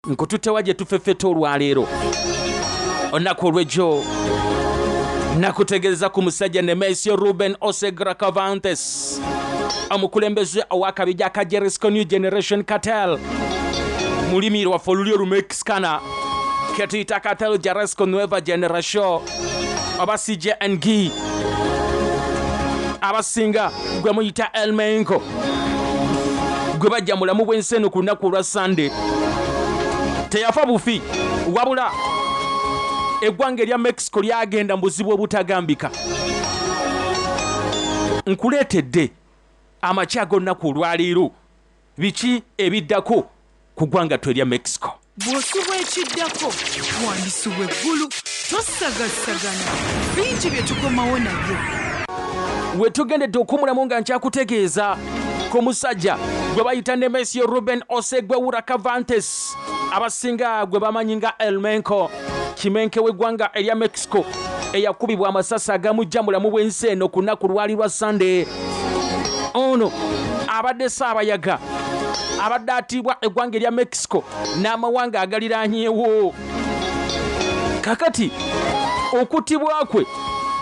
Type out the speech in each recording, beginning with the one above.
Nkututte wa gye tufeffeta olwaleero? Olunaku olw'ejjo nakutegeeza ku musajja Nemesio Ruben Oseguera Cervantes, omukulembeze ow'akabinja aka Jalisco New Generation Cartel mu lulimi lwaffe oluli Olumexicana ketuyita Cartel Jalisco Nueva Generation oba CJNG, abasinga gwe muyita El Mencho, gwe bajja mulamu bw'ensi eno ku lunaku olwa Sande. Teyafa bufi, wabula eggwanga erya Mexico lyagenda mu buzibu obutagambika. Nkuleetedde amakya ag'olunaku olwaleero biki ebiddako ku ggwanga ttu erya Mexico. Bw'osubwa ekiddako wandisubwa eggulu, tosagassagana bingi bye tukomawo nabyo. We tugendedde okumulamu nga nkyakutegeeza ku musajja gwe bayita Nemesio Ruben Oseguera Cervantes, abasinga gwe bamanyi nga El Mencho, kimenke w'eggwanga erya Mexico eyakubibwa amasasi agamujja mulamu bw'ensi eno ku lunaku lwali lwa Sande. Ono abadde Saabayaga, abadde atiibwa eggwanga erya Mexico n'amawanga agaliranyeewo. Kakati okuttibwa kwe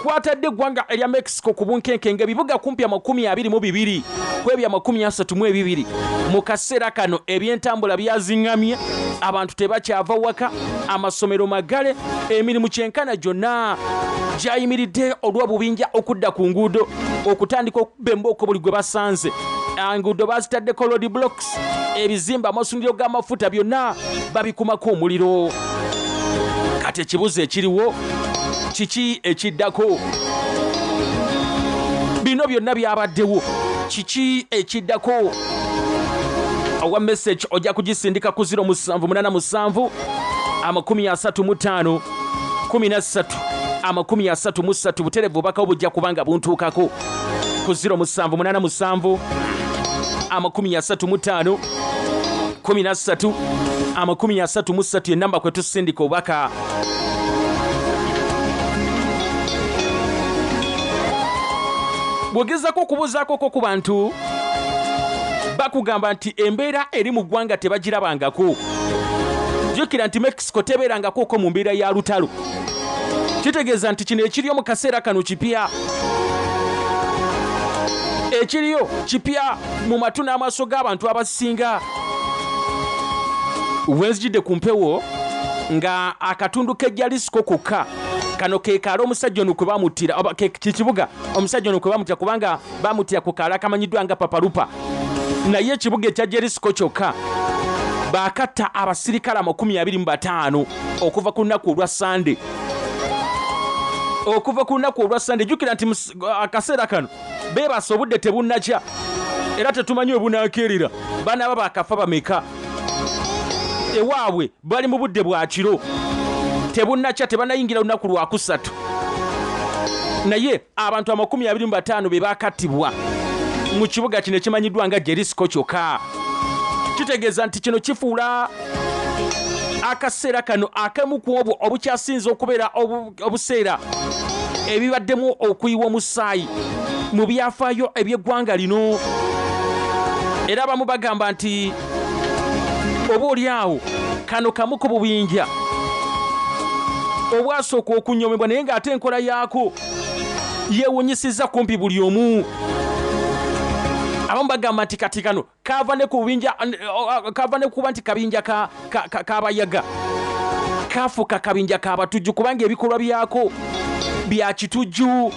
kwatadde eggwanga erya Mexico ku bunkenke, ng'ebibuga kumpi 22 ku ebyo 32 mu kaseera kano ebyentambula byaziŋŋamye, abantu tebakyava waka, amasomero magale, emirimu kyenkana gyonna gyayimiridde olw'obubinja okudda ku nguudo okutandika okuba embooko buli gwe basanze. Enguudo bazitaddeko road blocks, ebizimbe, amasundiro g'amafuta byonna babikumako omuliro. Kati ekibuzo ekiriwo, kiki ekiddako? Bino byonna byabaddewo, kiki ekiddako? Owa message ojja kugisindika ku 0787 35 13 33. Buterevu obubaka bujja kubanga buntuukako ku 0787 35 13 33, enamba kwe tusindika obubaka. Bw'ogezako okubuuzaakoko ku bantu, bakugamba nti embeera eri mu ggwanga tebagirabangako. Jjukira nti Mexico tebeerangako mu mbeera ya lutalo, kitegeeza nti kino ekiriyo mu kaseera kano kipya, ekiriyo kipya mu matu n'amaaso g'abantu abasinga. Wenzijidde ku mpewo nga akatundu k'e Jalisco kokka, kano ke kaalo omusajja ono kwe bamuttira, oba kikibuga omusajja ono kwe bamuttira, kubanga bamuttira ku kaalo akamanyiddwa nga Papalupa. Naye ekibuga ekya Jalisco kyokka baakatta abasirikale 25 okuva ku lunaku olwa Sande, okuva ku lunaku olwa Sande. Jjukira nti akaseera kano beebasa, obudde tebunnakya era tetumanyi we bunaakeerera, banaaba bakafa bameka. Ewaabwe bali mu budde bwa kiro, tebunnakya, tebanayingira lunaku lwakusatu, naye abantu 25 be bakattibwa mu kibuga kino ekimanyiddwa nga Jalisco kyokka. Kitegeeza nti kino kifuula akaseera kano akamu ku obwo obukyasinze okubeera obuseera ebibaddemu okuyiwa omusaayi mu byafaayo eby'eggwanga lino. Era abamu bagamba nti oba oli awo kano kamu ku bubinja obwasooka okunyomebwa, naye ng'ate enkola yaako yeewunyisizza kumpi buli omu. Abamu bagamba nti kati kano kava ne ku bubinja, kava ne kuba nti kabinja kabayaga, kafuuka kabinja kabatujju, kubanga ebikolwa byako bya kitujju.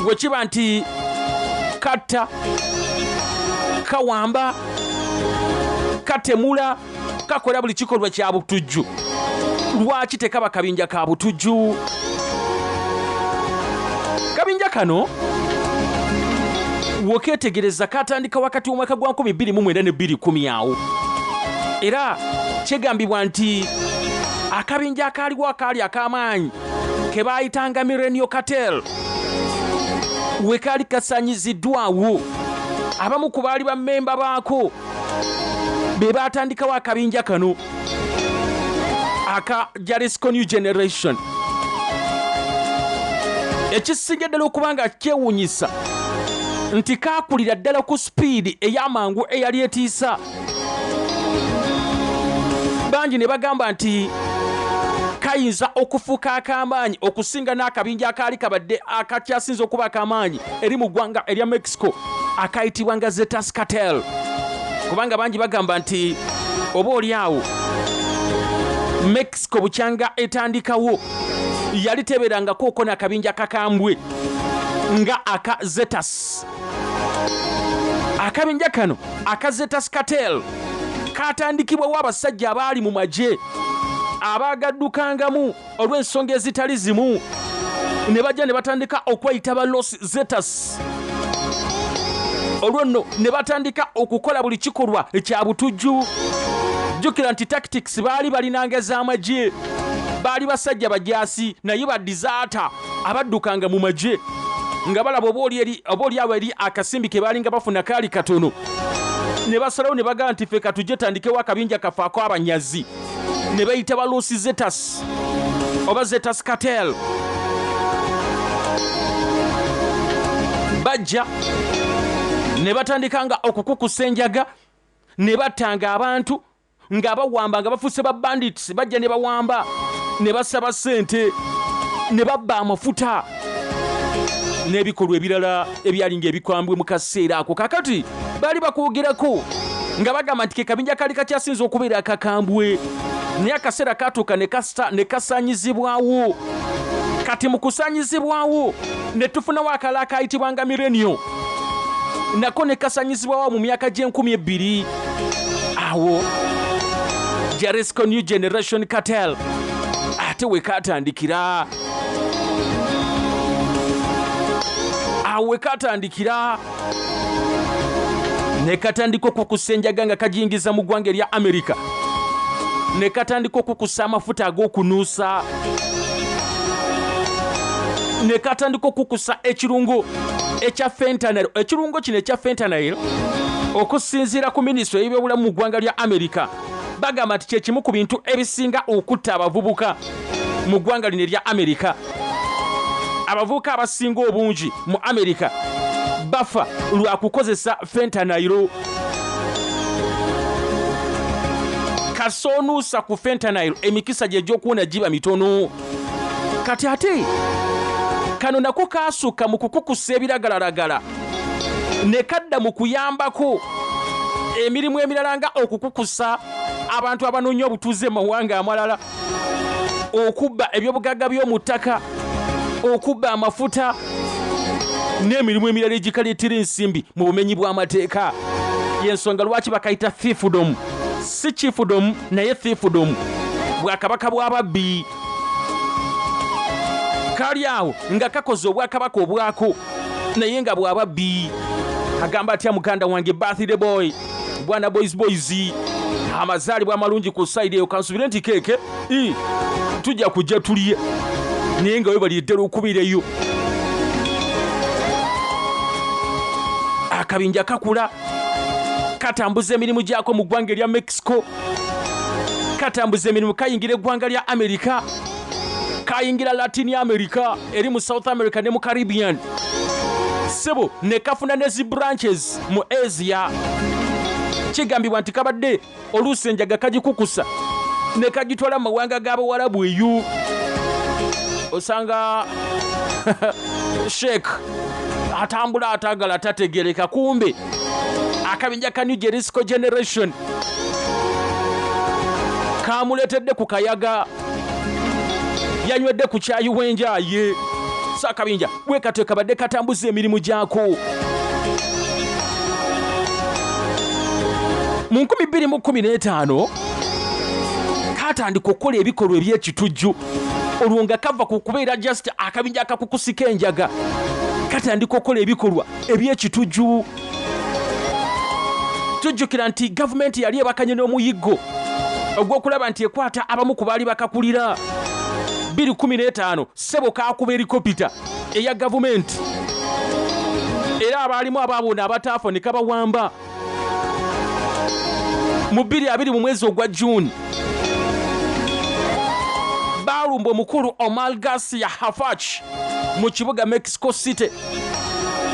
Bwe kiba nti katta, kawamba, katemula, kakola buli kikolwa kya butujju, lwaki tekaba kabinja ka butujju? Kabinja kano wokeetegereza katandika wakati w'omwaka gwa 2009 ne 2010 awo, era kigambibwa nti akabinja akaaliwo akaali ak'amaanyi ke baayitanga Milenio Cartel we kaali kasanyiziddwawo, abamu ku baali bammemba baako be baatandikawo akabinja kano aka Jalisco New Generation. Ekisinga ddala okuba nga kyewuunyisa nti kaakulira ddala ku sipiidi ey'amangu eyali etiisa. Bangi ne bagamba nti kayinza okufuuka ak'amaanyi okusinga n'akabinja akaali kabadde akakyasinza okuba ak'amaanyi eri mu ggwanga erya Mexico akayitibwa nga Zetas Cartel, kubanga bangi bagamba nti oba oli awo Mexico bukyanga etandikawo yali tebeerangako okona akabinja kakambwe nga aka Zetas. Akabinja kano aka Zetas Cartel katandikibwawo abasajja abaali mu magye abaagaddukangamu olw'ensonga ezitali zimu, ne bajja ne batandika okweyita ba Los Zetas. Olwo nno ne batandika okukola buli kikolwa kya butujju. Jjukira nti tactics baali balinanga ez'amagye, baali basajja bajaasi naye badizaata abaddukanga mu magye nga balaba oba oli awo eri akasimbi ke baalinga bafuna kaali katono, ne basalawo ne bagamba nti ffe katujje tandikewo akabinja kaffe ak'abanyazi, ne bayita ba Los Zetas oba Zetas Cartel. Bajja ne batandika nga okukukusa enjaga, ne battanga abantu nga bawamba, nga bafuuse ba bandits. Bajja ne bawamba ne basaba ssente ne babba amafuta n'ebikolwa ebirala ebyalinga ebikwambwe mu kaseera ako. Kakati baali bakwogerako nga bagamba nti ke kabinja kaali kakyasinza okubeera akakambwe, naye akaseera katuuka ne kasaanyizibwawo. Kati mu kusaanyizibwawo ne tufunawo akala akayitibwanga Milenio, nako ne kasaanyizibwawo mu myaka gy'e 2000. Awo Jalisco New Generation Cartel ate we katandikira, awo we katandikira ne katandika okukusa enjaga nga kagiyingiza mu ggwanga erya Amerika, ne katandika okukusa amafuta ag'okunuusa, ne katandika okukusa ekirungo ekya fentanyl. Ekirungo kino ekya fentanyl, okusinziira ku minisitule y'ebyobulamu mu ggwanga lya Amerika, bagamba nti kyekimu ku bintu ebisinga okutta abavubuka mu ggwanga lino erya Amerika. Abavubuka abasinga obungi mu Amerika bafa lwa kukozesa fentanyl. Kasoonuusa ku fentanyl, emikisa gye egy'okuwona giba mitono. Kati ate kano nako kaasukka mu kukukusa ebiragalalagala ne kadda mu kuyambako emirimu emirala nga okukukusa abantu abanoonya obutuuze mu mawanga amalala, okubba ebyobugagga by'omu ttaka, okubba amafuta n'emirimu emirala egikaleetera ensimbi mu bumenyi bw'amateeka. Yensonga lwaki bakayita thiefdom, si chiefdom naye thiefdom, bwakabaka bw'ababbi. Kali awo nga kakoze obwakabaka obwako naye nga bw'ababbi. Agamba atya muganda wange birthday boy, bwana boys boys, amazaalibwa amalungi ku side eyo. Kansubire nti keeke tujja kujja tulye, naye nga webalire ddala okubeerayo. Akabinja kakula, katambuza emirimu gyako mu ggwanga erya Mexico, katambuza emirimu, kayingira eggwanga lya Amerika, kayingira Latin America, eri mu South America ne mu Caribbean, sebo ne kafuna ne zi branches mu Asia. Kigambibwa nti kabadde oluusi enjaga kagikukusa ne kagitwala mu mawanga g'Abawalabu eyo, osanga sheek atambula atagala tategereka, kumbe akabinja ka New Jalisco Generation kamuleetedde ku kayaga, yanywedde ku kyayi w'enjaye. So akabinja bwe katyo kabadde katambuza emirimu gyako. Mu 2015 katandika okukola ebikolwa ebyekitujju, olwo nga kava ku kubeera just akabinja akakukusika enjaga, katandika okukola ebikolwa ebyekitujju. Tujjukira nti gavumenti yali ebakanye n'omuyiggo ogw'okulaba nti ekwata abamu ku baali bakakulira. 2015, ssebo, kakuba helikopita eya gavumenti, era abaalimu abaawona abataafa ne kabawamba. Mu 2020 mu mwezi ogwa Juuni baalumba omukulu Omar Garcia Harfuch mu kibuga Mexico City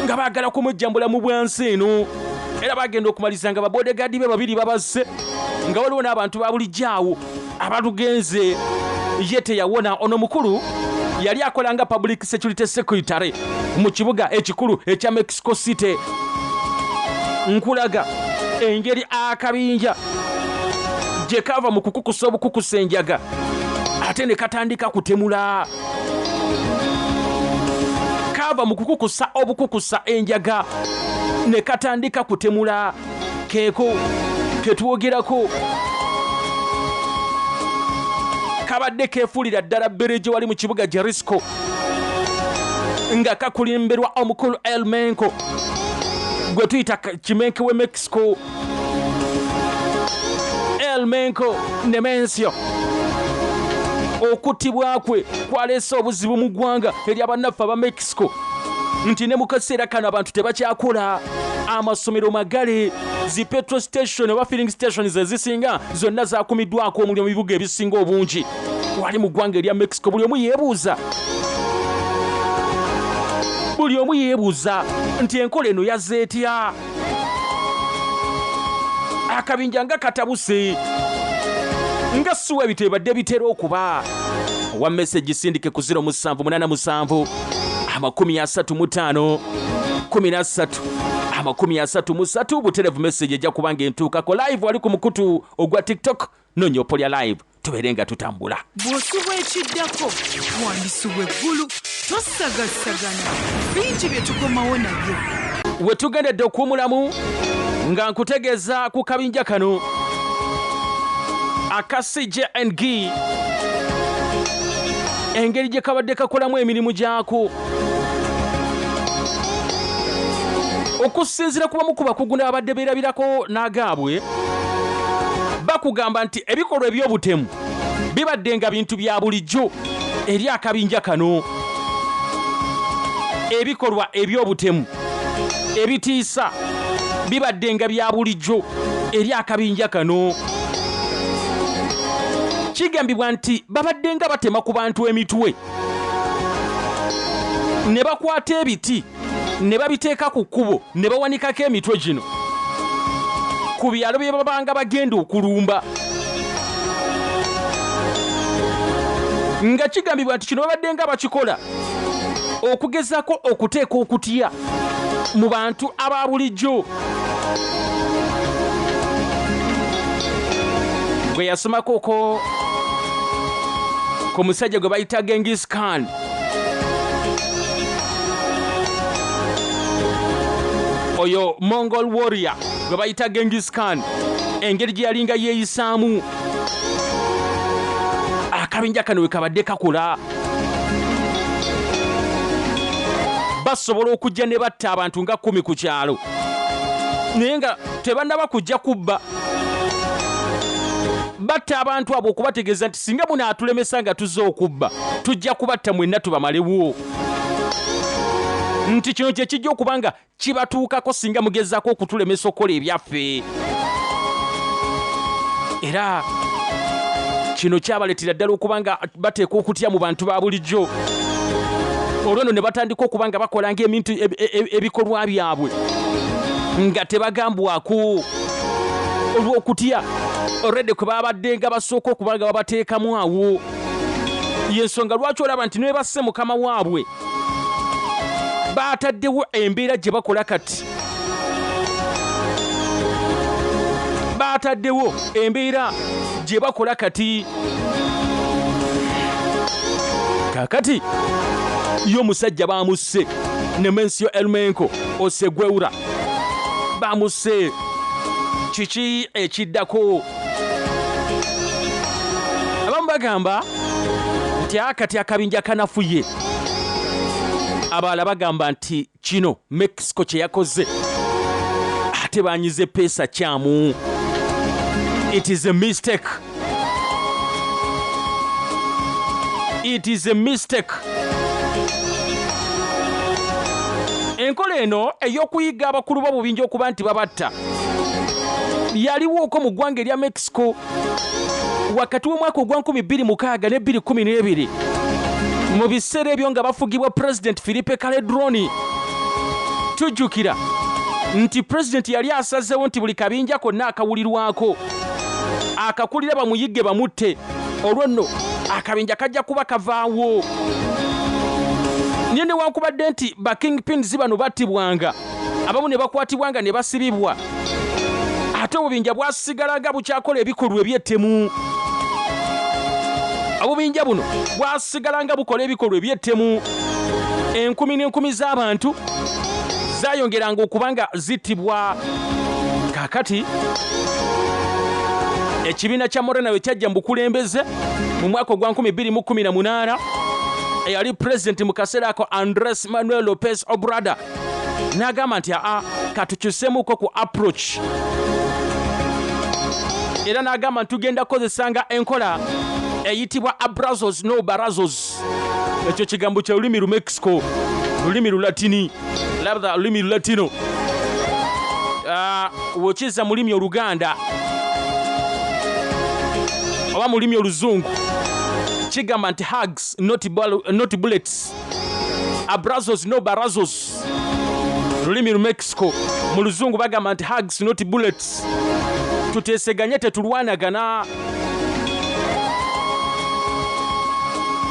nga baagala kumujjambula mu bwansi eno. Era bagenda okumaliza nga babodegaadi be babiri babazze, nga waliwo n'abantu ba bulijjo awo abalugenze, ye teyawona. Ono mukulu yali akola nga public security secretary mu kibuga ekikulu ekya Mexico City. Nkulaga engeri akabinja gye kava mu kukukusa obukukusa enjaga ate ne katandika kutemula. Kava mu kukukusa obukukusa enjaga ne katandika kutemula. Keeko ketwogerako kabadde keefuulira ddala bbereje wali mu kibuga Jalisco, nga kakulemberwa omukulu El Menko gwe tuyita kimenke we Mexico, El Menko Nemensio. Okuttibwa kwe kwaleese obuzibu mu ggwanga eri abannaffe aba Mexico, nti ne mu kaseera kano abantu tebakyakola, amasomero magale, zi petrol station oba filling stations ezisinga zonna zakumiddwako omuliro mu bibuga ebisinga obungi wali mu ggwanga erya Mexico. Buli omu yeebuuza, buli omu yeebuuza nti enkola eno yazze etya? Akabinja nga katabuse, nga siwa ebitebe badde bitera okuba. Owa message sindike ku 0787 35 13 33. Buterevu message ejja kuba nga entuukako live wali ku mukutu ogwa TikTok. Noonya Opolya Live, tubeere nga tutambula. Bw'osubwa ekiddako wandisubwa eggulu. Tosagassagana, bingi bye tukomawo nabyo. We tugendedde okuwumulamu nga nkutegeeza ku kabinja kano aka CJNG, engeri gye kabadde kakolamu emirimu gyako. Okusinziira ku bamu ku bakugu n'abadde beerabirako n'agaabwe, bakugamba nti ebikolwa eby'obutemu bibadde nga bintu bya bulijjo eri akabinja kano. Ebikolwa eby'obutemu ebitiisa bibadde nga bya bulijjo eri akabinja kano. Kigambibwa nti babadde nga batema ku bantu emitwe ne bakwata ebiti ne babiteeka ku kkubo ne bawanikako emitwe gino ku byalo bye babanga bagenda okulumba, nga kigambibwa nti kino babadde nga bakikola okugezaako okuteeka okutya mu bantu aba bulijjo. Gwe yasomako ko ku musajja gwe bayita Genghis Khan, oyo Mongol warrior gwe bayita Genghis Khan, engeri gye yalinga yeeyisaamu, akabinja kano we kabadde kakula basobola okujja ne batta abantu nga 10 ku kyalo, naye nga tebannaba kujja kubba. Batta abantu abo okubategeeza nti singa munaatulemesa nga tuzze okubba, tujja kubatta mwenna tubamalewo, nti kino kye kijja okuba nga kibatuukako singa mugezaako okutulemesa okukola ebyaffe. Era kino kyabaleetera ddala okuba nga bateeka okutya mu bantu ba bulijjo, olwo nno ne batandika okuba nga bakola ng'ebintu ebikolwa byabwe nga tebagambwako, olw'okutya already kwe babadde nga basooka okuba nga babateekamu awo. Yensonga lwaki olaba nti ne basse mukama waabwe baataddewo embeera gye bakola kati, baataddewo embeera gye bakola kati. Kaakati ye omusajja baamusse, Nemensio Elmenko Osegweura bamusse. Kiki ekiddako? Abamu bagamba nti akati akabinja kanafuye, abalala bagamba nti kino Mexico kye yakoze ate banyize peesa kyamu. It is a mistake, it is a mistake. Enkola eno ey'okuyiga abakulu b'obubinja okuba nti babatta yaliwooko mu ggwanga erya Mexico wakati w'omwaka ogwa 2006 ne 2012, mu biseera ebyo nga bafugibwa President Felipe Calderón. Tujjukira Nti pulezidenti yali asazeewo nti buli kabinja konna akawulirwako akakulira bamuyigge bamutte, olwo nno akabinja kajja kuba kavaawo. Naye newankubadde nti ba kingpins bano battibwanga, abamu ne bakwatibwanga ne basibibwa, ate obubinja bwasigalanga bukyakola ebikolwa eby'ettemu. Obubinja buno bwasigalanga bukola ebikolwa eby'ettemu. Enkumi n'enkumi z'abantu zayongeranga okuba nga zittibwa. Kaakati ekibiina kya Morena bwe kyajja mu bukulembeze mu mwaka ogwa 2018, eyali pulezidenti mu kaseera ako Andres Manuel Lopez Obrador n'agamba nti aa, katukyuseemuko ku approach, era n'agamba nti tugenda kukozesanga enkola eyitibwa abrazos no barazos. Ekyo kigambo kya lulimi lu Mexico, lulimi lulatini, labda lulimi lulatino. Wokizza mu lulimi Oluganda oba mu lulimi Oluzungu kigamba nti hugs not bullets, abrazos no barazos, lulimi lu Mexico. Mu Luzungu bagamba nti hugs not bullets, tuteeseganye tetulwanagana.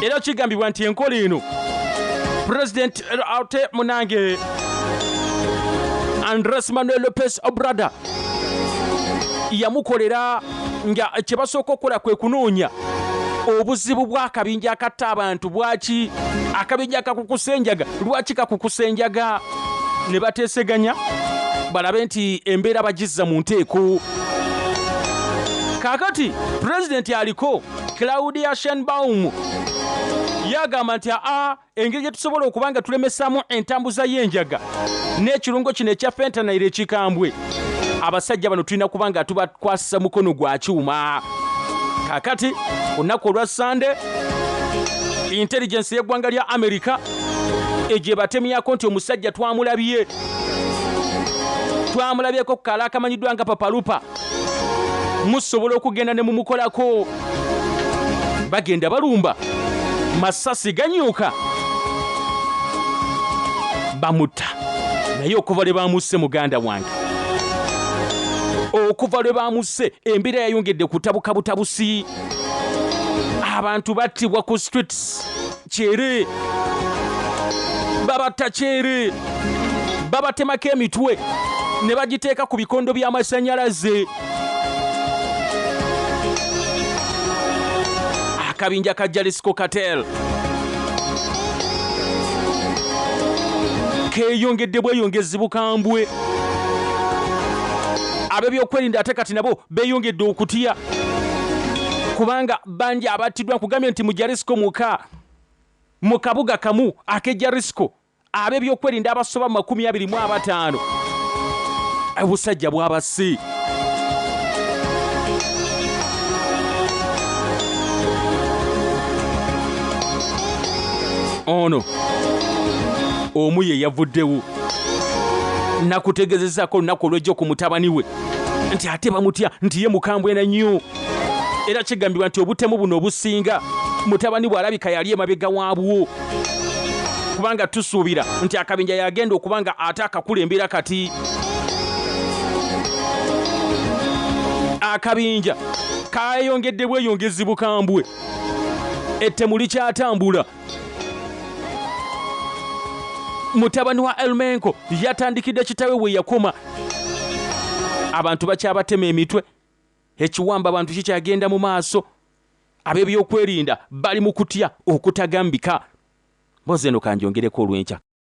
Era kigambibwa nti enkola eno President ate munange Andres Manuel Lopez Obrador yamukolera nga kye basooka okukola kwe kunoonya obuzibu bw'akabinja akatta abantu. Bwaki akabinja akakukusa enjaga? Lwaki kakukusa enjaga? Ne bateeseganya balabe nti embeera bagizza mu nteeko. Kaakati pulezidenti aliko Claudia Sheinbaum yagamba nti aa, engeri gye tusobola okuba nga tulemesaamu entambuza y'enjaga n'ekirungo kino ekya fentanyl ekikambwe, abasajja bano tulina kuba nga tubakwasisa mukono gwa kyuma. Kaakati ku lunaku olwa Sande, intelligence y'eggwanga lya Amerika egyebatemyako nti omusajja twamulabye, twamulabyeko ku kaala akamanyiddwa nga Papalupa, musobola okugenda ne mumukolako. Bagenda balumba, masasi ganyuka, bamutta. Naye okuva lwe bamusse, muganda wange, okuva lwe bamusse embeera yayongedde kutabuka butabusi. Abantu battibwa ku streets kyere, babatta kyere, babatemako emitwe ne bagiteeka ku bikondo by'amasannyalaze. Akabinja ka Jalisco Cartel keeyongedde bweyongezi bukambwe. Ab'ebyokwerinda ate kati nabo beeyongedde okutya kubanga bangi abattiddwa. Nkugambye nti mu Jalisco muka mu kabuga kamu ak'e Jalisco, ab'ebyokwerinda abasoba mu 25 obusajja bwabasi. Ono omu ye yavuddewo nakutegezezaako olunaku olw'ejjo ku mutabani we nti ate bamutya nti ye mukambwe na nnyo, era kigambibwa nti obutemu buno obusinga mutabani bw'alabika yali emabega waabwo, kubanga tusuubira nti akabinja yagenda okuba nga ate akakulembera. Kati akabinja kayongedde bweyongezi bukambwe, ettemu likyatambula. Mutabani wa Elmenko yatandikidde kitawe we yakoma. Abantu bakyabatema emitwe, ekiwamba abantu kikyagenda mu maaso, ab'ebyokwerinda bali mu kutya okutagambika. Mbozi eno kanjongereko olw'enkya.